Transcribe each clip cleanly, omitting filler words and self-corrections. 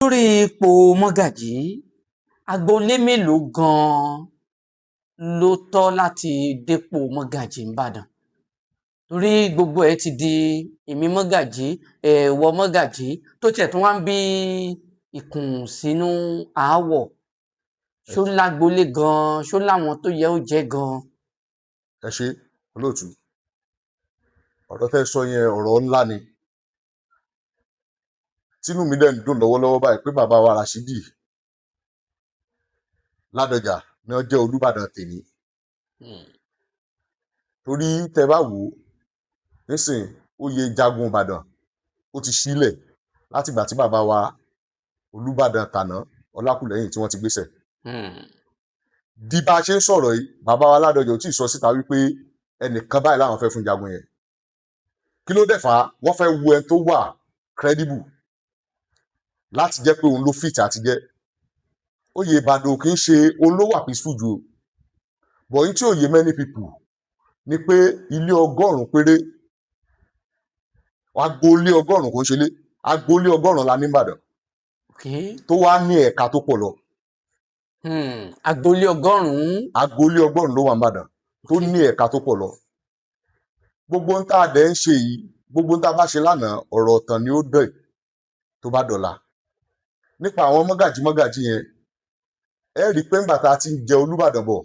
Lórí ipò mọ́gàjí, agboolé mélòó gan-an ló tọ́ láti dépò mọ́gàjí ńbàdàn? Torí gbogbo ẹ̀ ti di èmi mọ́gàjí, ẹ̀wọ mọ́gàjí, tó tiẹ̀ tún wá ń bí ìkùnsínú aáwọ̀. Ṣó lágboolé gan-an? Ṣó láwọn tó yẹ ó jẹ́ gan-an? Ẹ ṣe, olóòtú. Ọ̀rọ̀ tẹ́ sọ yẹn, ọ̀rọ̀ ńlá ni. Tínú mi dẹ̀ ń dùn lọ́wọ́lọ́wọ́ báyìí pé bàbá wa Rashidi Ládọjà ni wọ́n jẹ́ Olúbàdàn tèmi. Torí tẹ́ bá wò ó nísìn, oyè Jagun Ìbàdàn ó ti sílẹ̀ látìgbà tí bàbá wa Olúbàdàn tàná, Ọlákùlẹ́hìn, tí wọ́n ti gbéṣẹ̀. Di bá a ṣe ń sọ̀rọ̀ yìí, bàbá wa Ládọjà ò tí ì sọ síta wípé ẹnìkan báyìí làwọn fẹ́ fún jagun yẹn. Kí ló dẹ̀ fà á? Wọ́n fẹ́ wo ẹni tó wà credible láti jẹ́ pé òun ló fit àti jẹ́ oyè Ìbàdàn. Ò kì í ṣe òun ló wà peaceful jù o, but ní tí ò yé many people ni pé ilé 100 péré, agboolé 100, kò ń ṣe ilé, agboolé 100 la ní Ìbàdàn tó wá ní ẹ̀ka tó pọ̀ lọ. Agboolé 100. Agboolé 100 ló wà ní Ìbàdàn tó ní ẹ̀ka tó pọ̀ lọ. Gbogbo ń tá a dẹ̀ ń ṣe yìí, gbogbo ń tá a bá ṣe lánàá, ọ̀rọ̀ ọ̀tàn ni ó dẹ̀ tó bá dọ̀la. Nípa àwọn mọ́gàjí mọ́gàjí yẹn, ẹ rí i pé ńgbà tá a ti ń jẹ Olúbàdàn bọ̀,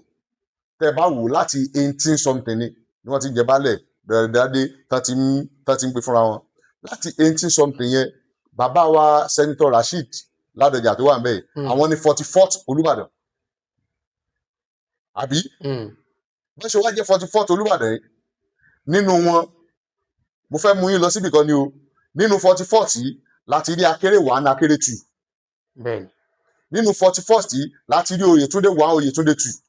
tẹ́ ẹ bá wò ó, láti eighteen something ni wọ́n ti ń jẹ baálẹ̀ dàdé, tá ti ń gbé fúnra wọn láti eighteen something yẹn. Bàbá wa Senator Rasheed Ládọjà tó wà ń bẹ̀ yìí, àwọn ní 44th Olúbàdàn, àbí? Bọ́n ṣe wá jẹ́ 44th Olúbàdàn yìí, nínú wọn, mo fẹ́ mú yín lọ síbì kan ni o, nínú 44th yìí láti rí Akéré 1, Akéré 2. Nínú 41st yìí láti rí Oyètúndé 1, Oyètúndé 2.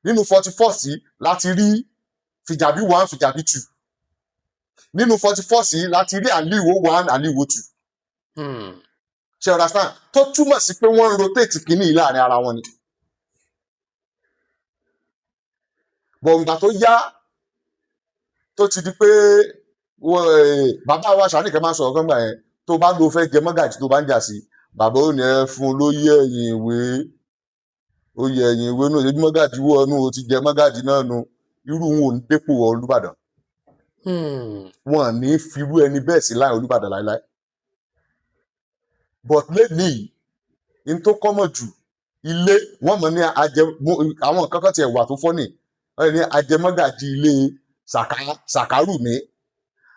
Nínú 41st yìí láti rí Fìjàbí 1, Fìjàbí 2. Nínú 41st yìí láti rí Àlíwò 1, Àlíwò 2. Ṣe understand? Tó túmọ̀ sí pé wọ́n ń rotate kínní yìí láàrin ara wọn ni. Bọ̀ ìgbà tó yá, tó ti di pé bàbá wa Ṣàníkẹ́ máa ń sọ̀rọ̀ kan gbà yẹn, tó bá lo fẹ́ jẹ mọ́gàjì, tó bá ń jà sí, bàbá ò ní ẹ fún un lóyè ẹ̀yìn ìwé, oyè ẹ̀yìn ìwé náà, ṣebí mọ́gàjì wọ̀ ọ́nù, o ti jẹ mọ́gàjì náà nu. Irú wọn ò ní dépò Olúbàdàn. Wọn ò ní firú ẹni bẹ́ẹ̀ sí láì Olúbàdàn láéláé. But lẹ́nìí, n tó kọ́mọ̀ jù, ilé wọ́n mọ̀ ní ajẹ àwọn nǹkan kan tiẹ̀ wà tó fọ́nì. Wọ́n ní ajẹmọ́gàjì ilé Sàkárùmí,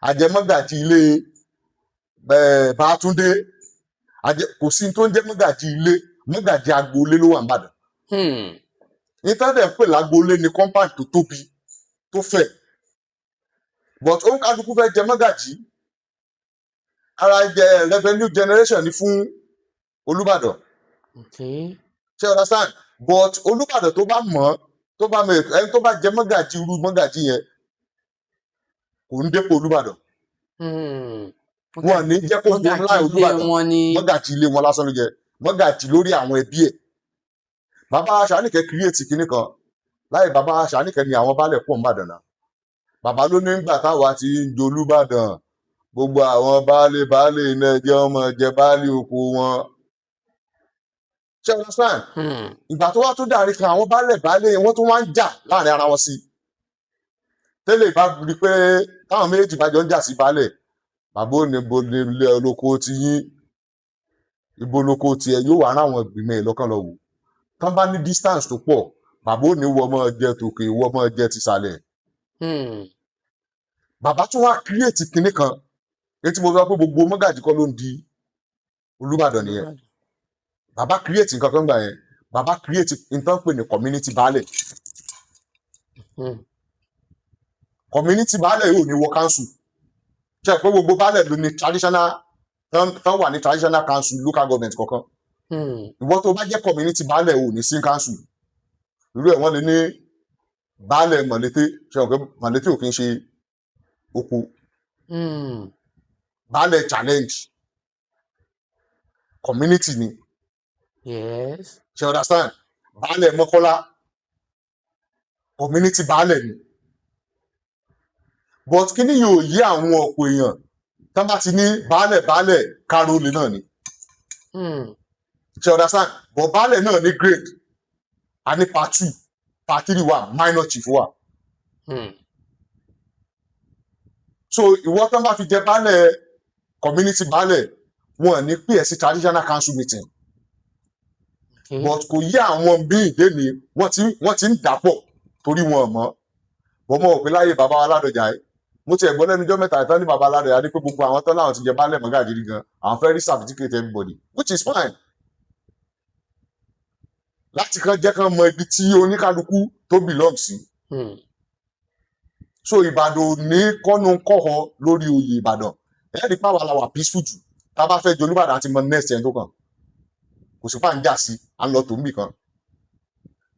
ajẹmọ́gàjì ilé Bátúndé. Kò sí tó ń jẹ́ mọ́gàjì ilé. Mọ́gàjì agboolé ló wà n'Ìbàdàn. Ìtàn dẹ̀ ń pè lágboolé ní compound tó tóbi, tó fẹ̀, but òun kálukú fẹ́ jẹ mọ́gàjì. Ara jẹ revenue generation ni fún Olúbàdàn. Ṣé you understand? But Olúbàdàn tó bá mọ̀, tó bá mọ̀, ẹni tó bá jẹ mọ́gàjì, irú mọ́gàjì yẹn kò ń dépò Olúbàdàn. Wọn ní jẹ́ kó wọ Mọ́gàjí láì ilé Olúbàdàn. wọn ni. Mọ́gàjì ilé wọn lásán ló jẹ mọ́gàjì lórí àwọn ẹbí ẹ̀. Bàbá Ṣàníkẹ́ create kinní kan láì bàbá Ṣàníkẹ́ ni àwọn baálẹ̀ pọ̀ n'Ìbàdàn náà. Bàbá ló ní gbà táwa ti ń jolúbàdàn, gbogbo àwọn baálé baálé iná ẹjẹ ọmọ jẹ baálé oko wọn. Ṣé you understand? Ìgbà tó wá tó dàrí kan, àwọn baálẹ̀ baálé wọn tó wá ń jà láàrin ara wọn sí tẹ́lẹ̀, bá rí i pé táwọn méjèèjì bá jọ ń jà sí baálẹ̀, bàbá ò ní bo ní ilé olóko ti yín, ibo lóko tiẹ̀, yóò wá ráwọn ìgbìmọ̀ ẹ̀ lọ́kàn lọ wò. Tán bá ní distance tó pọ̀, bàbá ò ní wọ ọmọ jẹ tòkè, wọ ọmọ jẹ tìsàlẹ̀. Bàbá tún wá create kinní kan èyí tí mo sọ pé gbogbo mọ́gàjì kọ́ ló ń di Olúbàdàn nìyẹn. Bàbá create nǹkan kan gbà yẹn. Bàbá create nǹkan pè ní community baálẹ̀. Community baálẹ̀ yóò ní wọ council. Ṣe é pé gbogbo baálẹ̀ ló ní traditional tán wà ní traditional council local government kọ̀ọ̀kan? Ìwọ tó bá jẹ́ community baálẹ̀, ò ní sí council. Irú ẹ̀, wọ́n lè ní baálẹ̀ Mọ̀lété. Ṣe é pé Mọ̀lété ò kí ń ṣe oko? Baálẹ̀ Challenge, community ni. Ṣe understand? Baálẹ̀ Mọ́kọ́lá, community baálẹ̀ ni. But kíní yóò yí àwọn ọ̀pọ̀ èèyàn tán bá ti ní baálẹ̀ baálẹ̀ kárólé náà ni. Ṣe understand? But baálẹ̀ náà ní grade. A ní part two, part three wà, minor chief wà. So ìwọ tán bá fi jẹ baálẹ̀ community, baálẹ̀ wọn ò ní pè ẹ́ sí traditional council meeting. But kò yí àwọn míì léni, wọ́n ti ń dàpọ̀ torí wọn ò mọ̀. Bọ́ mọ̀ pé láyé bàbá wa Ládọjà yìí, mo ti ẹ̀gbọ́n lẹ́nu ọjọ́ mẹ́ta ìtàn ní bàbá Ládọjà ní pé gbogbo àwọn tán láwọn ti jẹ baálẹ̀, mọ́gàjì gan, àwọn fẹ́ rí certificate everybody, which is fine, láti kàn jẹ́ kán mọ ibi tí oníkálukú tó belong sí. So Ìbàdàn ò ní kọ́nu kọ́họ lórí oyè Ìbàdàn. Ẹ̀ẹ́dì pàwọn la wà peaceful jù. Tá a bá fẹ́ jẹ Olúbàdàn, àti mọ next ẹni tó kàn, kò sí pàǹjà sí à ń lọ tó ń bì kan.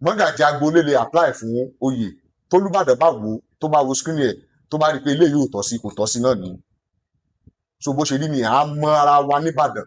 Mọ́gàjì agboolé lè apply fún oyè, tólúbàdàn bá wò ó, tó bá wo screen ẹ̀, tó bá rí i pé eléyìí ò tọ́ sí, kò tọ́ sí náà ni. So bó ṣe rí ni à á mọ ara wa nìbàdàn.